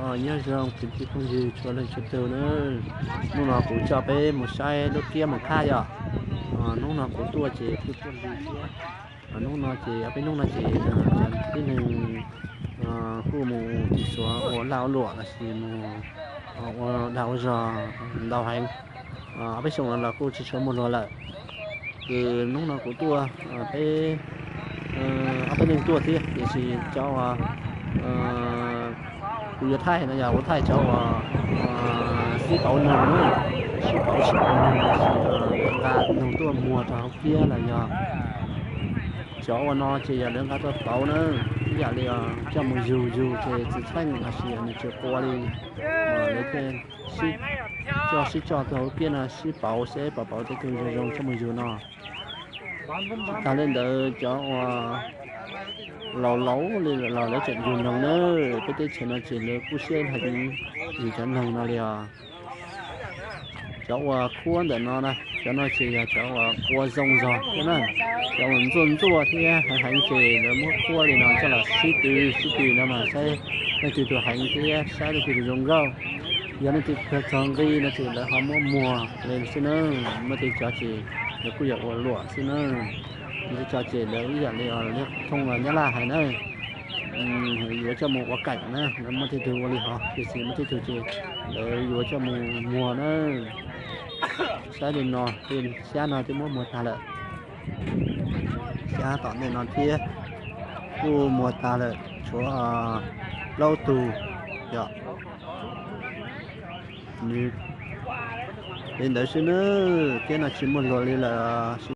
Nyob zoo kwv tij phooj ywg txhua leej txhua tus na, hnub no kuv coj peb mus saib lub kiab Moos Khab yom. Hnub no kuv tuaj ces kuj tuaj lig thiab. Hnub no ces ob peb hnub no ces tib neeg kuj mus tim Suav ua lag ua luam lossis mus ua dag ua zog ntau heev. Ob peb xyoos no los kuj tsis tshua muaj luag lawm. Ces hnub no kuv tuaj peb ob peb leeg tuaj thiab, tiam sis cov uas kuv yuav thaij no yog kuv thaij cov uas sib pauv noog na, sib pauv sib pauv noog lossis nqa noog tuaj muag rau hauv kiab los yog cov ua no ces yog lawv nqa tuaj pauv na, ib yam li coj mus yug yug ces tsis txheej lossis nws tsis qua li, lawv thiaj coj sib coj tuaj hauv kiab no sib pauv seb puas pauv tej tug zoo zoo coj mus yug no. Tsis tas li ntawd cov uas laus laus li los lawv tseem yug noog na, peb teb chaws no ces lawv kuj siab heev yug cov noog no li os. Cov uas khuab ntawm no na, cov no ces yog cov uas qua zoo zog thiab na, cov uas ntxuaj ntxuaj thiab heev heev ces lawv muab khuab li no coj los sib tw sib tw no mas saib leej twg tus heev thiab saib leej twg tus zoo nkauj. Yog leej twg txog nqi no ces lawv ho muab muag li xwb na. Muaj tej cov ces lawv kuj yog ua luam xwb na. Muaj tej cov ces lawv ib yam li thooj Nyab Laj hais na, yuav coj mus ua kaim na, lawv muaj tej tug ua li hov, tiam sis muaj tej tug ces lawv yuav coj mus muag na. Saib li no, xyab no twb muab muag tag lawm. Xyab tom ntej no thiab kuj muag tag lawm, tshuav plaub tug yom. Li ntawd xwb na, kiab no tsis muaj luag li lawm.